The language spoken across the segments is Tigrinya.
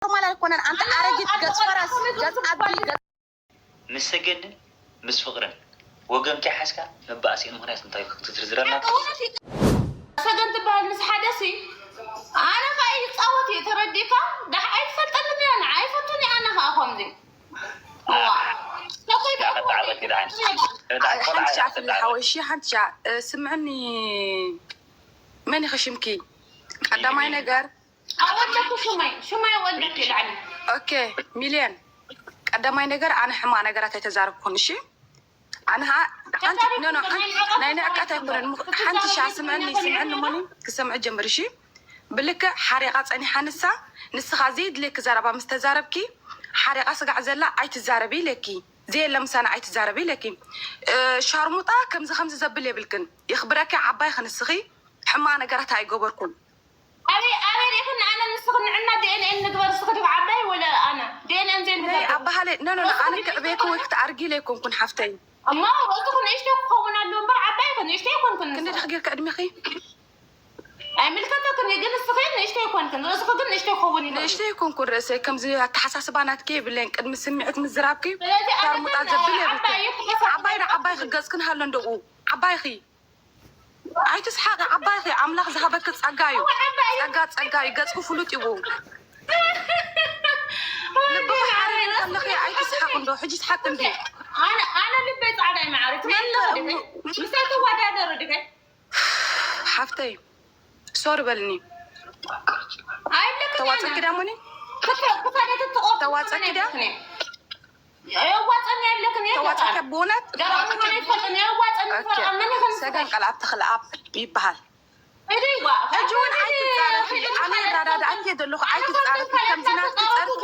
ኖርማል ኣይኮነን። ኣንተ ኣረጊት ገጽ ፈረስ፣ ገጽ ኣቢ፣ ገጽ ምስ ሰገንን ምስ ፍቕርን ወገን ከይሓዝካ መባእሲኡ ምኽንያት እንታይ ክትዝርዝረልና? ሰገን ትበሃል ምስ ሓደ ሲ ኣነ ከዓ ይፃወት እየ ተረዲእካ። ዳሕ ኣይትፈልጠንን እያ ንዓ ኣይፈቱን እያ ኣነ ከዓ ከምዚ እዋ ሓንቲ ሻ ፍሊ ሓወይ እሺ ሓንቲ ሻ ስምዕኒ መን ኢኺ ሽምኪ ቀዳማይ ነገር ኣወለኩ ሽመይ ሽመይ ወለኩ ላዕሊ ኦኬ ሚልዮን ቀዳማይ ነገር ኣነ ሕማቕ ነገራት ኣይተዛረብኩን እሺ ኣነ ናይ ንዕቀት ኣይኮነን ሓንቲ ሻ ስምዕኒ ስምዕኒ ሞኒ ክሰምዕ ጀምር እሺ ብልክዕ ሓሪቓ ጸኒሓ ንሳ ንስኻ ዘየድልየኪ ዘረባ ምስ ተዛረብኪ ሓሪቓ ስጋዕ ዘላ ኣይትዛረቢ ኢለኪ ዘየለ ምሳና ኣይትዛረቢ ኢለኪ ሻርሙጣ ከምዚ ከምዚ ዘብል የብልክን የኽብረኪ ዓባይ ክንስኺ ሕማቕ ነገራት ኣይገበርኩን ኣበይ ኣበይ ሪኢኽን ኣነ ንስኽን ንዕና ዲኤንኤን ንግበር እስኺ ድግ ዓባይ ወለ ኣነ ዲኤንኤን ዘይንግበር ኣባሃለ ኖ ኖ ኣነ ክዕቤኪ ወይ ክትኣርጊ ኢለ ኣይኮንኩን ሓፍተይ እሞ ርእስኺ ንእሽተይ ክኸውን ኣሎ እምበር ዓባይ ኢኺ ንእሽተይ ኣይኮንክን ክንደይ ደኽ ጌርካ ዕድሜኺ ኣይምልከተክን እዩ ግን እስኺ ንእሽተይ ኣይኮንክን ርእስኺ ግን ንእሽተይ ክኸውን ይኽእል ንእሽተይ ኣይኮንኩን ርእሰይ ከምዚ ኣተሓሳስባ ናትኪ የብለይን ቅድሚ ስምዒት ምዝራብኪ ሻርሙጣ ዘብል የብልኪ ዓባይ ንዓባይ ክገዝክን ሃሎ እንደኡ ዓባይኺ ኣይትስሓቂ ዓባይኺ ኣምላኽ ዝሃበኪ ጸጋ እዩ ጸጋ ጸጋ እዩ ገጽኪ ፍሉጥ እዩ ልብኺ ሓሪሩ ከለኺ ኣይትስሓቂ እንዶ ሕጂ ስሓቂ እንዲ ኣነ ኣነ ልበይ ጻዕዳ እዩ ማዕረ ትመልኽ ድገ ምሳይ ትወዳደሩ ድገ ሓፍተይ ሶሪ በልኒ ኣይብለክን ተዋጸኪ ዳሞኒ ክሳደት ትቆርጥ ተዋጸኪ ዳ የዋፀን ያለክን ተዋፀኪ ብእውነት ያዋፀን ፈርቀመን ይኸን ሰገን ቀልኣብ ተኽልኣብ ይበሃል ሕጂ እውን ኣይትፃረፊ ኣነ ዳዳዳ ኣየ ዘለኹ ኣይትፃረፊ ከምዚ ናትኪ ፀርፊ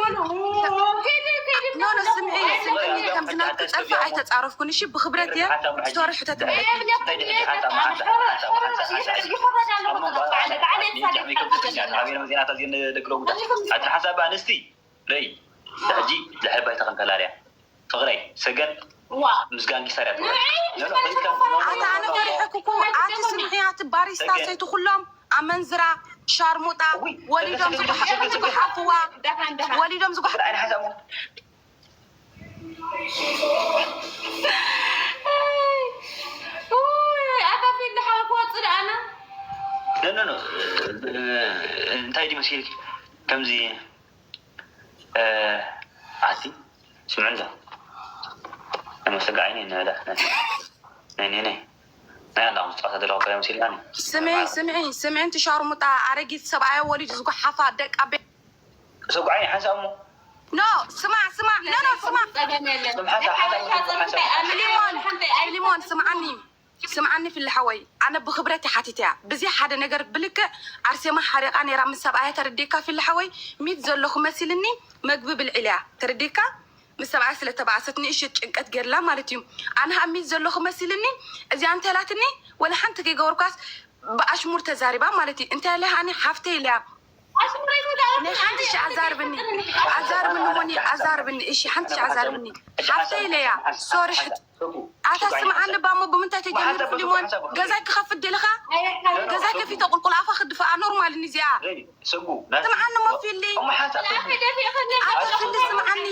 ኖ ኖ ስምዒ ስምዒ ከምዚ ናትኪ ፀርፊ ኣይተፃረፍኩን እሺ ብክብረት እየ ስቶሪ ሕተት ሓሳብ ኣንስቲ ረይ ሕጂ ድሕሪ ባይታ ከም ፈላልያ ፍቕረይ ሰገን ምስ ጋንጊስተር እያ ትውዕል። ኣታ ኣነ ፈሪሐኩ እኮ ኣቲ ስምዕያ እቲ ባሪስታ ሰይቲ ኩሎም ኣመንዝራ ሻርሙጣ ወሊዶም ዝጉሓፍዋ ወሊዶም ዝጉሓ ኣታ ፊት ዝሓወልኩ ወፅእ ኣነ ኖ ኖ ኖ እንታይ ድዩ መሲልኪ ከምዚ ኣቲ ስምዑ እንዶ ነመሰጋ ዓይኒ ነዳ ናይ ናይ ናይ ናይ ኣላ ቁስጣ ተደረው ከለም ሲላኒ ስምዒ ስምዒ ስምዒ እንቲ ሻርሙጣ ኣረጊት ሰብኣያ ወሊዱ ዝጓሓፋ ደቃ ቤት ሰጉዓይ ሓንሳብ እሞ ኖ ስማዕ ስማዕ ኖ ኖ ስማዕ ጸገም የለን ስምሓታ ሓንሳብ እሞ ፊሊሞን ፊሊሞን ስምዓኒ ስምዓኒ ፍሊ ሓወይ ኣነ ብክብረት ሓቲት እያ ብዚ ሓደ ነገር ብልክዕ ኣርሴማ ሓሪቃ ነይራ ምስ ሰብኣያ ተረዲእካ ፍሊ ሓወይ ሚት ዘለኹ መሲልኒ መግቢ ብልዒል እያ ተረዲእካ ምስ ሰብኣያ ስለተባእሰት ንእሽት ጭንቀት ገይርላ ማለት እዩ ኣነ ሃ ሚት ዘለኹ መሲልኒ እዚኣ እንተላትኒ ወላ ሓንቲ ከይገበርኳስ ብኣሽሙር ተዛሪባ ማለት እዩ እንታይ ኢለ ሃኒ ሓፍተይ ኢለያ ናይ ሓንቲ ሺ ኣዛርብኒ ኣዛርብኒ ሞኒ ኣዛርብኒ እሺ ሓንቲ ሺ ኣዛርብኒ ሓፍተይ ኢለያ ሶሪ ሕት ኣታ ስምዓኒ ባሞ ብምንታይ ተጀሚሩ ፊሊሞን ገዛይ ክኸፍት ደለኻ ገዛይ ከፊተ ቁልቁል ኣፋ ክድፍኣ ኖርማል እዚኣ ስምዓኒ ሞ ፊሊ ኣታ ፊሊ ስምዓኒ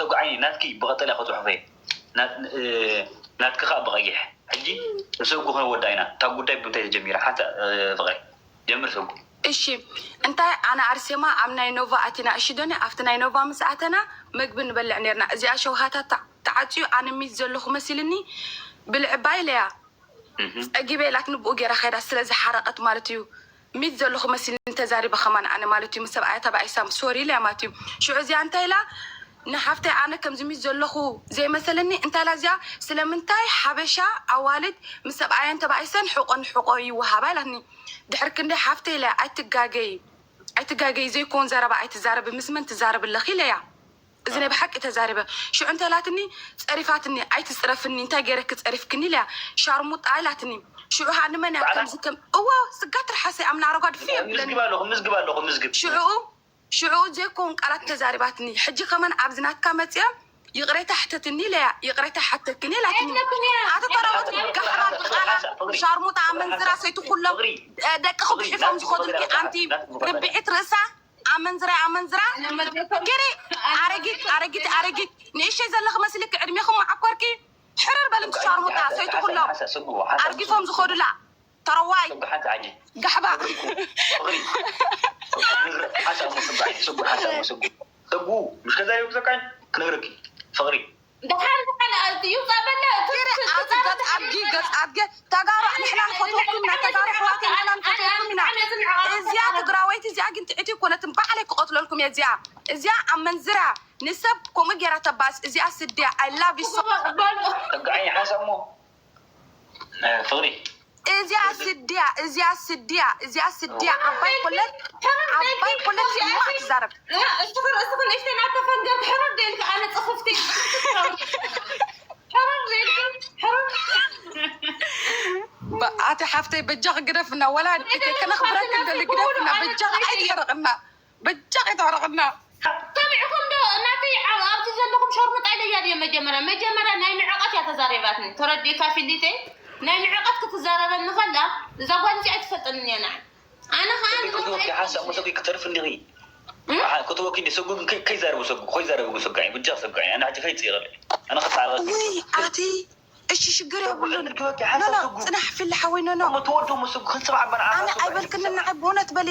ተጉዓኒ ናትኪ ብቐጠልያ ክፅሑፈ ናትኪ ከዓ ብቐይሕ ሕጂ ንሰጉ ክነወዳ ኢና እታ ጉዳይ ብምንታይ ተጀሚራ ሓንሳ ፍቕሪ ጀምር ሰጉ እሺ እንታይ ኣነ ኣርሴማ ኣብ ናይ ኖቫ ኣቲና እሺ ዶኒ ኣብቲ ናይ ኖቫ ምስ ኣተና መግቢ ንበልዕ ነርና እዚኣ ሸውሃታ ተዓፅዩ ኣነ ሚት ዘለኹ መሲልኒ ብልዕባ ኢለያ ጸጊበ ኢላት ንብኡ ገይራ ከይዳ ስለ ዝሓረቀት ማለት እዩ ሚት ዘለኹ መሲልኒ ተዛሪበ ከማን ኣነ ማለት እዩ ምስ ሰብኣያ ተባኢሳ ሶሪ ኢለያ ማለት እዩ ሽዑ እዚኣ እንታይ ኢላ ንሓፍተይ ኣነ ከምዚ ሚት ዘለኹ ዘይመሰለኒ እንታይ ኢላ እዚኣ ስለምንታይ ሓበሻ ኣዋልድ ምስ ሰብኣየን ተባኢሰን ሕቆ ንሕቆ ይወሃባ ኢላትኒ ድሕሪ ክንደይ ሓፍተይ ኢለያ ኣይትጋገይ ኣይትጋገይ ዘይኮን ዘረባ ኣይትዛረቢ ምስ መን ትዛረቢ ኣለኺ ኢለያ እዚ ናይ ብሓቂ ተዛሪበ ሽዑ እንተ ኢላትኒ ጸሪፋትኒ ኣይትጽረፍኒ እንታይ ገይረኪ ጸሪፍክኒ ኢለያ ሻርሙጣ ኢላትኒ ሽዑ ሃ ንመን እያ ከምዚ ከም እዎ ስጋ ትርሓሰ ኣብ ናረጓ ድፊ የብለኒ ምዝግብ ኣለኹ ምዝግብ ኣለኹ ምዝግብ ሽዑ ሽዑ ዘይኮን ቃላት ተዛሪባትኒ ሕጂ ከማን ኣብዚ ናትካ መጽያ ይቕሬታ ሕተትኒ ኢለያ ይቕሬታ ሓተክኒ ኢላትኒ ኣቶ ተረወት ጋሕባ ብቃላ ሻርሙጣ ኣመንዝራ ሰይቲ ኩሎም ደቂ ክጉሒፎም ዝኸዱልኪ ኣንቲ ርብዒት ርእሳ ኣመንዝራ ኣመንዝራ። ኪዲ ኣረጊት ኣረጊት ኣረጊት ንእሽተይ ዘለኺ መስልኪ ዕድሜኹም መዓኮርኪ። ሕርር በል እንክሻርሙጣ ሰይቲ ኩሎም ኣርጊፎም ዝኸዱላ። ተረዋይ ጋሕባ። ሰጉ ሓንሳብ ሰጉ ሓንሳብ ሰጉ ሰጉ ምሽ ከዛሪቡ ዘቃኝ ክነግረኪ ፍቕሪ ደሓን ደሓን እዩ ጸበለ ገጽ ኣድጊ ገጽ ኣድገ ተጋሩ ንሕና ንፈትወኩም ኢና። ተጋሩ ኣሕዋት ንሕና ንፈትወኩም ኢና። እዚኣ ትግራወይቲ እዚኣ ግን ትዕቲ ኮነትን ባዕለይ ክቐትለልኩም እየ። እዚኣ እዚኣ ኣብ መንዝራ ንሰብ ከምኡ ጌራ ተባስ እዚኣ ስድያ I love you so ተጋዓይ ሓንሳብ ሞ ፍቕሪ እዚኣ ስድያ እዚኣ ስድያ እዚኣ ስድያ ዓባይ ኮለት ዓባይ ኮለት ስማ ትዛረብ። እስኽር እስኽር እሽተይ ናብ ተፈንገር ሕርር ደልክ ኣነ ጽኽፍቲ ሕርር ደልክ ሕርር ኣቲ ሓፍተይ በጃኺ ግደፍና ወላ ከነኽብረክ እንደሊ ግደፍና በጃኺ ኣይትሕረቕና በጃኺ ኣይትሕረቕና። ሰሚዕኩም ዶ እናተይ ኣብቲ ዘለኹም ሸርሙጣ ኢለያ ድየ መጀመርያ መጀመርያ ናይ ንዕቐት እያ ተዛሪባትኒ ተረዲእካ ፊሊተይ ናይ ንዕቐት ክትዛረበኒ ከላ እዛ ጓል እዚኣ ኣይትፈልጠንን እያ ንዓይ ኣነ ከዓ ክትወኪ ሓሳብ መሰጉ ክትተርፍ እንዲኺ ክትወኪ እንዲ ሰጉ ከይዛረቡ ሰጉ ከይዛረቡ ሰጉ ብጃ ሰጉ ኣነ ሕጂ ከይፅይቐለ ኣነ ክፃረቐ ኣቲ እሺ ሽግር የብሉን። ኖኖ ጽናሕ ፊል ሓወይ ኖኖ። እሞ ተወዶ እሞ ሰጉ ክንሰማዕ በና ኣነ ኣይበልክንን ንዓይ ብእውነት በሊ።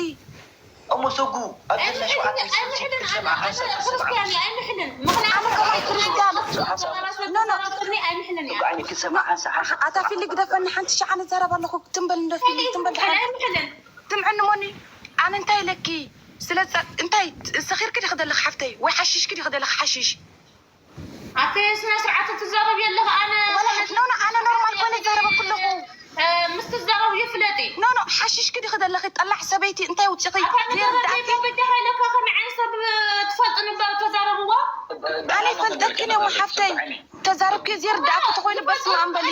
እሞ ሰጉ ኣብ ገድና ሸውዓተ ስልሲ ክንሰማዕ ሓንሳብ ክንሰማዕ ኣነ ከማይ ክርዳል። ኖኖ ኣታ ፊል ግደፈኒ ሓንቲ ሸዓ ንዛረብ ኣለኹ ትንበል እንዶ ፊል ትንበል ድሓን ትምዕኒ ሞኒ ኣነ እንታይ ኢለኪ ስለ እንታይ ሰኺርኪ ዲኺ ዘለኺ ሓፍተይ ወይ ሓሺሽኪ ዲኺ ዘለኺ ሓሺሽ ኣቲ ስነ ስርዓት ትዛረብ የለኽ ኣነ ኖኖ ኣነ ኖርማል ኮነ ይዛረበ ኩለኹ ምስ ትዛረብ ይፍለጢ ኖኖ ሓሽሽኪ ዲኺ ዘለኺ ጠላዕ ሰበይቲ እንታይ ውፅኺ በጃኻ ኢለካ ከመይ ዓይነት ሰብ ትፈልጥኒ እምበር ተዛረብዋ ኣነ ይፈልጠክን እየ ሓፍተይ ተዛረብኪ ዝርዳእኪ ተኾይኑ በስመ ኣም በሊ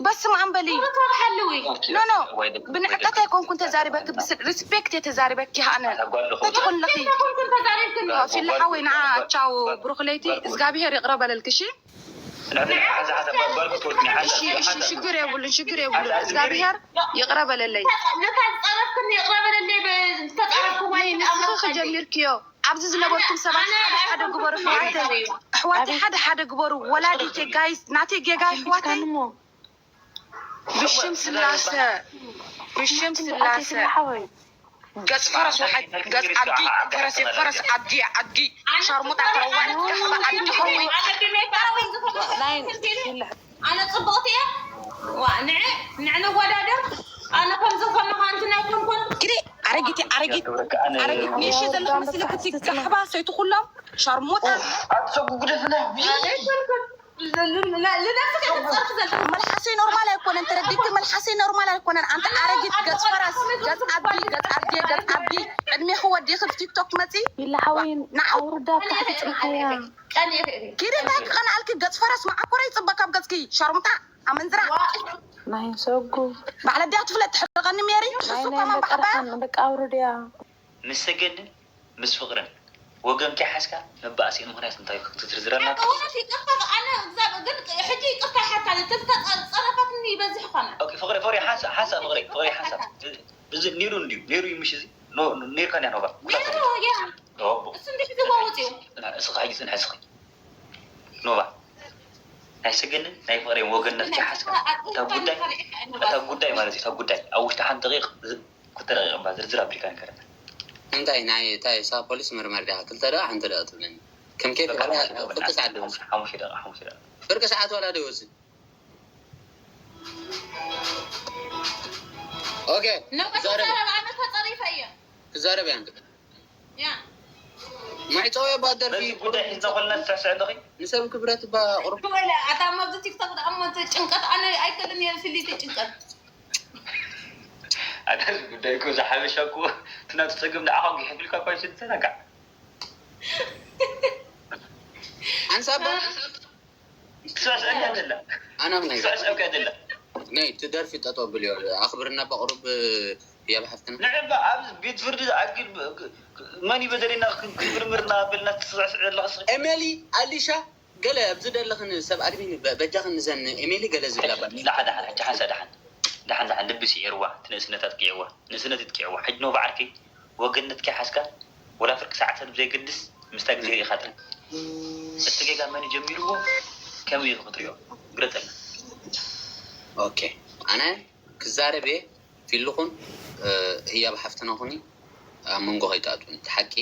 በስመ ኣም በሊ ኖኖ ብንዕቀት ኣይኮንኩን ተዛሪበኪ ብስል ሪስፔክት እየ ተዛሪበኪ ኣነ ተትኹን ለኺ ፊላ ሓወይ ንዓ ቻው ብሩኽ ለይቲ እግዚኣብሄር ይቕረ በለልኪ እሺ ሽግር የብሉን ሽግር የብሉን እግዚኣብሄር ይቕረ በለለይ ንስኺ ክጀሚርክዮ ኣብዚ ዝነበርኩም ሰባት ሓደ ሓደ ግበሩ ኣሕዋተይ ኣሕዋተይ ሓደ ሓደ ግበሩ ወላዲተይ ጋይስ ናተይ ጌጋ ኣሕዋተይ ብሽም ስላሰ ብሽም ስላሰ ገጽ ፈረስ ወሓይ ገጽ ኣድጊ ፈረስ ፈረስ ኣድጊ ኣድጊ ሻርሙጣ ተረዋይ ኣድጊ ኸውን ኣነ ጽቡቕቲ እየ ንዕ ንወዳደር ኣነ ከምዚ ከለኻ ኣንቲ ናይ ኮንኮን ግዲ ኣረጊት ኣረጊት ኣረጊት ንእሽተይ ዘለኹ መስልክቲ ጋሕባ ሰይቲ ኩሎም ሻርሙጣ ኣትሰጉ ግደፍና መልሓሰይ ኖርማል ኣይኮነን ተረዲእኪ መልሓሰይ ኖርማል ኣይኮነን ኣንቲ ኣረጊት ገጽ ፈረስ ገጽ ኣቢ ገጽ ኣቢ ገጽ ኣቢ ዕድሜ ክወዲኺ ብቲክቶክ መጺ ይላሓወይን ኣውርዳ ታሕቲ ጽንሓያ ኪዲ እንታይ ክቐንኣልኪ ገጽ ፈረስ መዓኮረ ይጽበ ካብ ገጽኪ ሸርሙጣ ኣመንዝራ ናይ ሰጉ ባዕለ ዲያ ትፍለጥ ትሕርቐኒ ሜሪ እሱ ከማን ብዓባ በቃ ኣውርድያ ምስ ሰገንን ምስ ፍቕርን ወገን ከይሓዝካ መባእሲኡ ምኽንያት እንታይ እዩ ክትዝርዝረልና? በእውነት ይቅርታ ኣነ እግዚኣብሔር ግን ሕጂ ይቅርታ ይሓታኒ ተዝተጸረፈትኒ ይበዝሕ ኾነ። ኦኬ ፍቕሪ ፍቕሪ ሓንሳእ ሓንሳእ ፍቕሪ ፍቕሪ ሓንሳእ እዚ ነይሩ እንድዩ ነይሩ እዩ ምሽ እዚ ኖ ነይርካ እንድያ ኖባ ኩላቱ ነይሩ ያ ኖባ እሱ እንድሕዝዋ ወፂኡ እስኻ ሕጂ ፅንሐ እስኺ ኖባ ናይ ሰገንን ናይ ፍቕሬን ወገንነት ከይሓዝካ እታ ጉዳይ እታ ጉዳይ ማለት እዩ እታ ጉዳይ ኣብ ውሽጢ ሓንቲ ደቂቕ ክልተ ደቂቕ እባ ዝርዝር ኣቢልካ ንገረና። እንታይ ናይ ታይ እሳ ፖሊስ መርማሪ ዲኻ ክልተ ደኣ ሓንቲ ደኣ ትብለኒ ከም ኬፍ ፍርቂ ሰዓት ዶ ወስድ ፍርቂ ሰዓት ዋላ ዶ ወስድ ኦኬ ትዛረብ እያ ትዛረብ እያ ማዕፀው እያ ባደርፊ ጉዳይ ሒዝና ኮልና ትስዕስዕ ኣለኺ ንሰብ ክብረት እባ ቁርብ ኣታ ኣብዚ ቲክቶክ ደኣ እሞ ጭንቀት ኣነ ኣይክእልን እየ ፍልይቲ ጭንቀት ኣታ እዚ ጉዳይ እኮ እዚ ሓበሻ እኮ እቲ ናቱ ፀገም ንዓኻ ጊሕፍልካ እኳ ይስልሰና ጋዕ ሓንሳብ ትስዕስዐካ ዘላ ኣናም ናይ ትስዕስዐካ ዘላ ነይ እቲ ደርፊ ጠጠው ብልዮ ኣኽብርና በቕሩብ ህያብ ሓፍትና ንዕባ ኣብዚ ቤት ፍርዲ ዝኣክል መን ይበደለና ክምርምርና በልና ትስዕስዕ ዘለኻ ኤሜሊ ኣሊሻ ገለ ኣብዚ ደለኽን ሰብ ኣድሚን በጃኽን ንዘን ኤሜሊ ገለ ዝብላ ባ ደሓን ደሓን ሕጂ ሓንሳ ደሓን ደሓን ደሓን ልቢ ስዒርዋ እቲ ንእስነት ኣጥቂዕዋ ንእስነት ይጥቂዕዋ ሕጂ ኖ ባዕርኪ ወገነት ከይሓዝካ ወላ ፍርቂ ሰዓት ሰብ ብዘይገድስ ምስታ ግዜ ርኢኻ ጥራይ። እቲ ጌጋ መን ጀሚርዎ፣ ከመይ ኢኹ ክትሪኦ? ግለጸልና። ኦኬ፣ ኣነ ክዛረብ እየ። ፊልኹን ህያብ ሓፍትና ኹኒ ኣብ መንጎ ከይትኣትውኒ። እቲ ሓቂ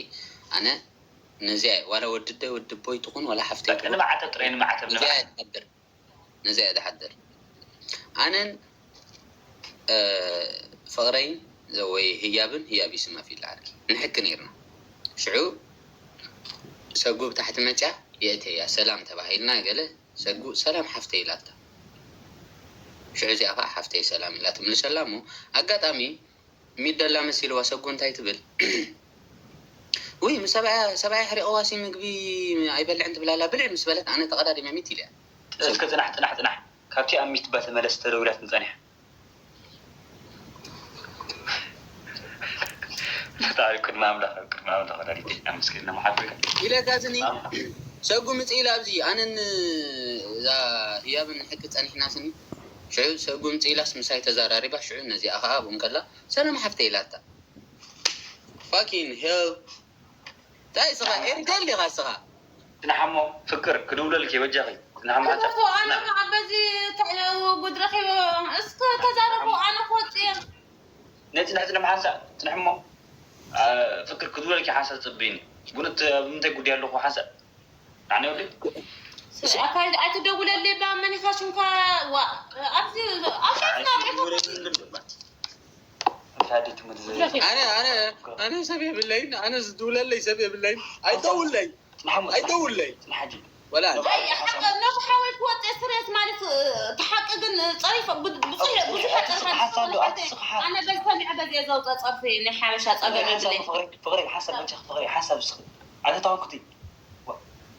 ኣነ ነዚኣ እየ። ዋላ ወድደይ ወድቦይ ትኹን ዋላ ሓፍተይ ትኹን ንማዕተብ ጥራይ ንማዕተብ ነዚኣ ንማዕተብ እየ ዝሓድር። ነዚኣ እየ ዝሓድር። ኣነን ፍቕረይን ወይ ህያብን ህያብ ይስማ ፊላ ዓርኪ ንሕኪ ነይርና። ሽዑ ሰጉ ብታሕቲ መፅያ የእተያ ሰላም ተባሂልና ገለ ሰጉ ሰላም ሓፍተይ ኢላታ። ሽዑ እዚኣ ከዓ ሓፍተይ ሰላም ኢላ ትምልሰላ እሞ ኣጋጣሚ ሚደላ መሲልዋ ሰጉ እንታይ ትብል? ውይ ምስ ሰብኣያ ሰብኣያ ሕሪቐዋሲ ምግቢ ኣይበልዕን ትብላላ ብልዕ ምስ በለት ኣነ ተቐዳዲመ ሚት ኢለያ። እስከ ጽናሕ ጽናሕ ጽናሕ ካብቲ ኣብ ሚትባ ተመለስ ተደዊላትኒ ጸኒሓ። ፈጣሪ ቅድሚ ኣምላኽ ኣብ ቅድሚ ኣምላኽ ወላዲተይ ኣመስገን ነማሓት ወይ ኢለካ ስኒ ሰጉ ምጽእ ኢላ ኣብዚ ኣነን እዛ ህያብን ንሕኪ ጸኒሕና ስኒ ሽዑ ሰጉ ምጽእ ኢላስ ምሳይ ተዛራሪባ ሽዑ ነዚኣ ከኣ ኣብኡ እንከላ ሰላም ሓፍተይ ኢላታ fucking hell እንታይ ስኻ ኤሪትራ ዲኻ ስኻ ጽናሓሞ ፍቅር ክድውለልኪ በጃኺ ጽናሓሞ ሓንሳብ እኮ ኣነ ከዓ በዚ ጉድ ረኺበ እስከ ተዛረቡ ኣነ ክወፅእ እየ ነይ ጽንሕ ጽንሕ ሓንሳብ ጽንሕሞ ፍቅር ክድውለልኪ ሓንሳብ ጽብይኒ ጉንት ኣብ ምንታይ ጉድ ኣለኹ ሓንሳብ ንዓኒ ወዲ ኣይትደውለለይ ባ መን ኢኻ ሽምካ ዋ ኣብዚ ኣብዚ ፈራዲት ምድሪ ኣነ ኣነ ኣነ ሰብ የብለይን ኣነ ዝድውለለይ ሰብ የብለይን ኣይደውለይ ኣይደውለይ ሓጂ ወላ ነዚ ሓወይ ክወፅእ ስሬት ማለት ተሓቂ ግን ፀሪፍ ብዙሕ ብዙሕ ኣነ በዝተሚዐ በዚ ዘውፀ ፀርፊ ናይ ሓበሻ ፀገም የብለይ ፍቅሪ ሓሳብ በጃ ፍቅሪ ሓሳብ ስኽ ኣተታወኩቲ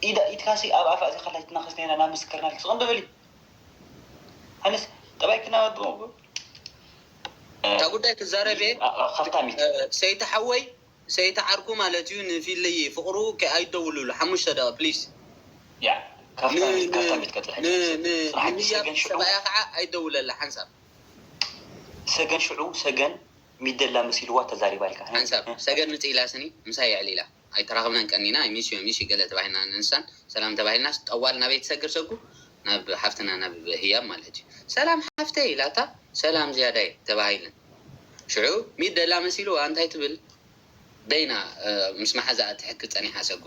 ኢዳ ኢትካሲ ኣብ ኣፋ እዚ ከላይ ትናኸስ ነና ናብ ምስክርና ስቕ እንዶ በሊ ኣነስ ጠባይ ክናወድ እታ ጉዳይ ትዛረብ እየ ከፍታሚት ሰይቲ ሓወይ ሰይቲ ዓርኩ ማለት እዩ ንፊለይ ፍቅሩ ኣይደውልሉ ሓሙሽተ ደቂ ፕሊስ ያ ከፍታሚት ከፍታሚት ቀጥል ሕጂ ንህያብ ሰብኣያ ከዓ ኣይደውለላ ሓንሳብ ሰገን ሽዑ ሰገን ሚደላ መሲልዋ ተዛሪባ ኢልካ ሓንሳብ ሰገን ምፅእ ኢላ ስኒ ምሳይ የዕሊላ ኣይተራኸብናን ቀኒና ሚስዮ ሚስዩ ገለ ተባሂልና ንንሳን ሰላም ተባሂልናስ ጠዋል ናበይ ትሰግር ሰጉ ናብ ሓፍትና ናብ ህያብ ማለት እዩ ሰላም ሓፍተይ ኢላታ ሰላም ዝያዳይ ተባሂልን ሽዑ ሚደላ መሲልዋ እንታይ ትብል በይና ምስ መሓዛኣ ትሕክ ፀኒሓ ሰጉ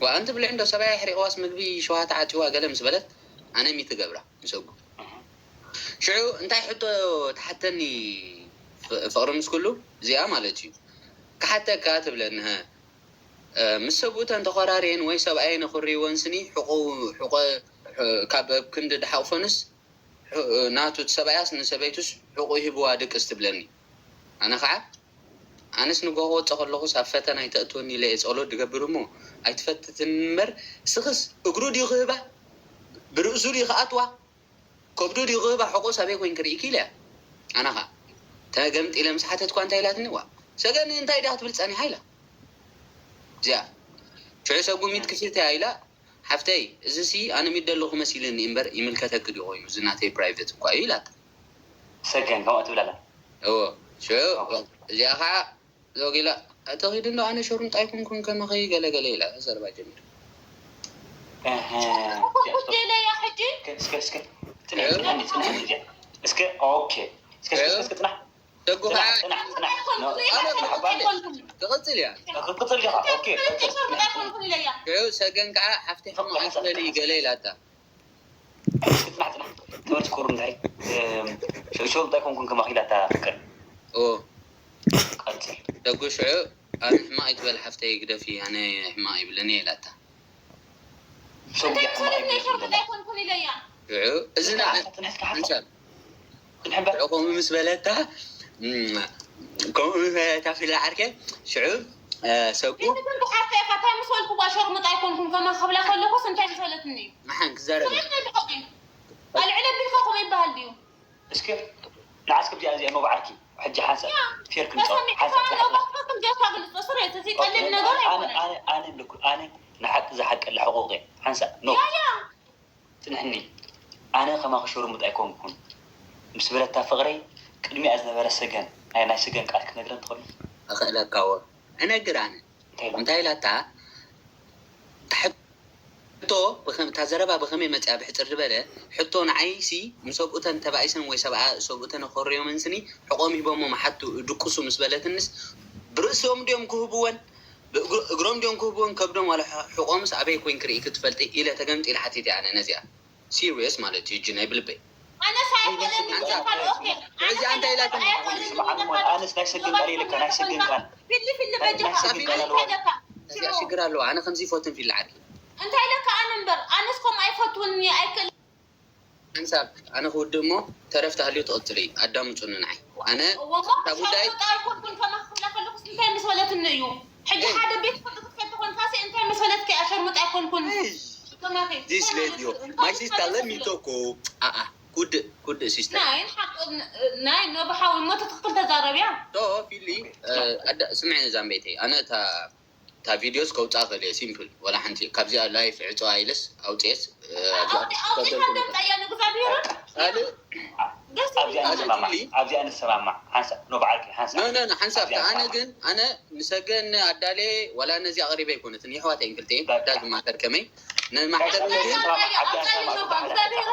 ዋ ኣንቲ ብልዕ እንዶ ሰብኣይ ኣሕሪቕዋስ ምግቢ ሸውሃተ ዓፂዋ ገለ ምስ በለት ኣነ ሚትገብራ ንሰጉ ሽዑ እንታይ ሕቶ ትሓተኒ ፍቕሪ ምስ ኩሉ እዚኣ ማለት እዩ ክሓተካ ትብለኒ ምስ ሰብኡተን ተኾራርየን ወይ ሰብኣየን ኣኹርይወን ስኒ ሕቆ ካብ ኣብ ክንዲ ድሓቕፈንስ ናቱ እቲ ሰብኣያስ ንሰበይቱስ ሕቁ ይህብዋ ድቅስ ትብለኒ ኣነ ከዓ ኣነስ ንጎ ክወፀ ከለኹስ ኣብ ፈተና ኣይተእትወኒ ኢለ እየ ፀሎት ድገብር እሞ ኣይትፈትትን እምበር ስኽስ እግሩ ድዩ ክህባ ብርእሱ ድዩ ክኣትዋ ከብዱ ድዩ ክህባ ሕቁስ ኣበይ ኮይን ክርኢ ኢለ ኣነ ከዓ ተገምጢለ ምስ ሓተትኳ እንታይ ኢላትኒ ዋ ሰገን እንታይ ድያ ክትብል ፀኒሓ ኢላ እዚኣ ሽዑ ሰጉሚት ክፍልተያ ኢላ ሓፍተይ እዚ ሲ ኣነ ሚድ ኣለኹ መሲልኒ እምበር ይምልከተኪ ድዩ ኮይኑ እዚ ናተይ ፕራይቨት እኳ እዩ ኢላታ ሰገን ከምኡ ትብል ኣላ እዎ ሽዑ እዚኣ ከዓ ዞግ ኢላ ተኺድ እንዶ ኣነ ሸሩምጣ ኣይኮንኩን ከማኺ ገለ ገለ ኢላ ዘረባ ጀሚራ ጉዴለያ ሕጂ እስከ እስከ ጽንሕ ጽንሕ ጽንሕ እስከ ኦኬ እስከ እስከ እስከ ጽናሕ ደጉ ከዓ ጽናሕ ጽናሕ ትቕጽል እያ ክትቅጽል ዲኻ ኦኬ ሽዑ ሰገን ከዓ ሓፍቲ ሕሙቕ ኣይትበሊ ገለ ኢላታ ትምህርቲ ቁሩ እንታይ ሸው እንታይ ኮንኩን ከማኺ ኢላታ ፍቅር ደጉ ሽዑ ኣነ ሕማቕ ይትበል ሓፍተይ ግደፊ ኣነ ሕማቕ ይብለኒ ኢላታ ሽዑ እዚ ከምኡ ምስ በለታ ከምኡ ምስ በለታ ፊላ ዓርከ ሽዑ ሰጉ ሓፍተይ ኢኻ እንታይ ምስ በልኩዋ ሸርሙጣ ኣይኮንኩን ከማ ክብላ ከለኩስ እንታይ ምስ በለትኒ እዩ መሓን ክዛረብ ኣልዕለ ቢልካ ከምኡ ይበሃል ድዩ እስከ ንዓስከ ብዚኣ እዚኣ ኖብ ዓርኪ ሕጂ ሓንሳብ ፌር ክንጫወት ሓንሳብ ክንጀካ ግልጽ ስሬት እዚ ቀሊል ነገር ኣይኮነን ኣነ ኣነ ንሓቂ ዝሓቀለ ሕቁቅ እየ ሓንሳብ ኖ ጽንሕኒ ኣነ ከማኺ ሸርሙጥ ኣይኮንኩን ምስ በለታ ፍቕረይ ቅድሚኣ ዝነበረ ሰገን ናይ ናይ ሰገን ቃል ክነግረን ትኽእሉ እኽእለካዎ እነግር ኣነ እንታይ ኢላታ? ሕቶ ብኸም- እታ ዘረባ ብኸመይ መፅያ ብሕፅር ዝበለ? ሕቶ ንዓይሲ፣ ምስ ሰብኡተን ተባኢሰን ወይ ሰብኣ ሰብኡተን ኮርዮምንስኒ፣ ሕቆም ሂቦሞ መሓቱ ድቅሱ ምስ በለትንስ፣ ብርእሶም ድዮም ክህብወን? ብእግሮ- እግሮም ድዮም ክህብወን? ከብዶም ዋላ ሕ- ሕቆምስ ኣበይ ኮይን ክርኢ ክትፈልጢ? ኢለ ተገምጢለ ሓቲተ ኣነ ነዚኣ። ሲሪየስ ማለት እዩ እጂ ናይ ብልበይ። ኣነስ ኣይኮነን ኣንታ- ዝበልካሉ። ኦኬ፣ ኣነስ እዚ ኣንታ ኢላትኒ። ኣይኮነን ስማዕ፣ ኣነ ስናይ ስግን ቃል ኢልካ፣ ናይ ስግን ቃል። ፊሊ ፊሊ ናይ- በጃ ናይ ስግን ቃል ኣለዋ። እንታይ ኢለካ? እዚኣ ሽግር ኣለዋ። ኣነ ከምዚ ይፈትን ፊል ዓርኪ እንታይ ኢለካ? ኣነ እምበር ኣነስ ከምኡ ኣይፈትውን እየ፣ ኣይክእል ሓንሳብ ኣነ ክውድእ እሞ ተረፍ ተሃልዩ ትቕፅል እዩ። ኣዳምፁኒ ንዓይ። ኣነ ወሞ እታ ጉዳይ ሸርሙጣ ኣይኮንኩን። ከማኺ ክብላ ከለኹስ እንታይ ምስ በለትኒ እዩ? ሕጂ ኤይ። ሓደ ቤት ፍርዲ ክትፈቲ ኮንካሲ እንታይ ምስ በለትኪ እያ? ሸርሙጣ ኣይኮንኩን። ኤይ፣ ከማኺ ዚስ እንታይ ሌዲ ማለት እዩ? ማይ ሲስተር ለሚቶኮ ኣኣ ኩድእ ኩድእ ሲስተር ናይ ሓቅ ናይ ነብሓዊ እሞ ትኽክል ተዛረብያ። ዶ ፊሊ ኣዳ ስምዒ ዛምቤተይ ኣነ እታ እታ ቪድዮስ ከውፃ ከልየ ሲምፕል ዋላ ሓንቲ ካብዚኣ ላይፍ ዕፅዋ ኢለስ ኣውፅኤስ ኣውፅኢካ ደምፃያ ንእግዚኣብሔርን ካልእ ደስ ኣብዚኣ ይብል። ንሰማማዕ፣ ኣብዚኣ ንሰማማዕ። ሓንሳብ ኖ በዓልኪ ሓንሳብ ኖ ኖ ኖ ሓንሳብ ኣብዚኣ ኣነ ንሰማማዕ። ግን ኣነ ንሰገን ኣዳሌ ዋላ ነዚኣ ኣቕሪበ ኣይኮነትን የሕዋት ኣይንክልተ በቃ። ዳዝ ማተር ከመይ ነማሕተር ኣብዚኣ ግን ንሰማማዕ፣ ኣብዚኣ ንሰማማዕ። እግዚኣብሔር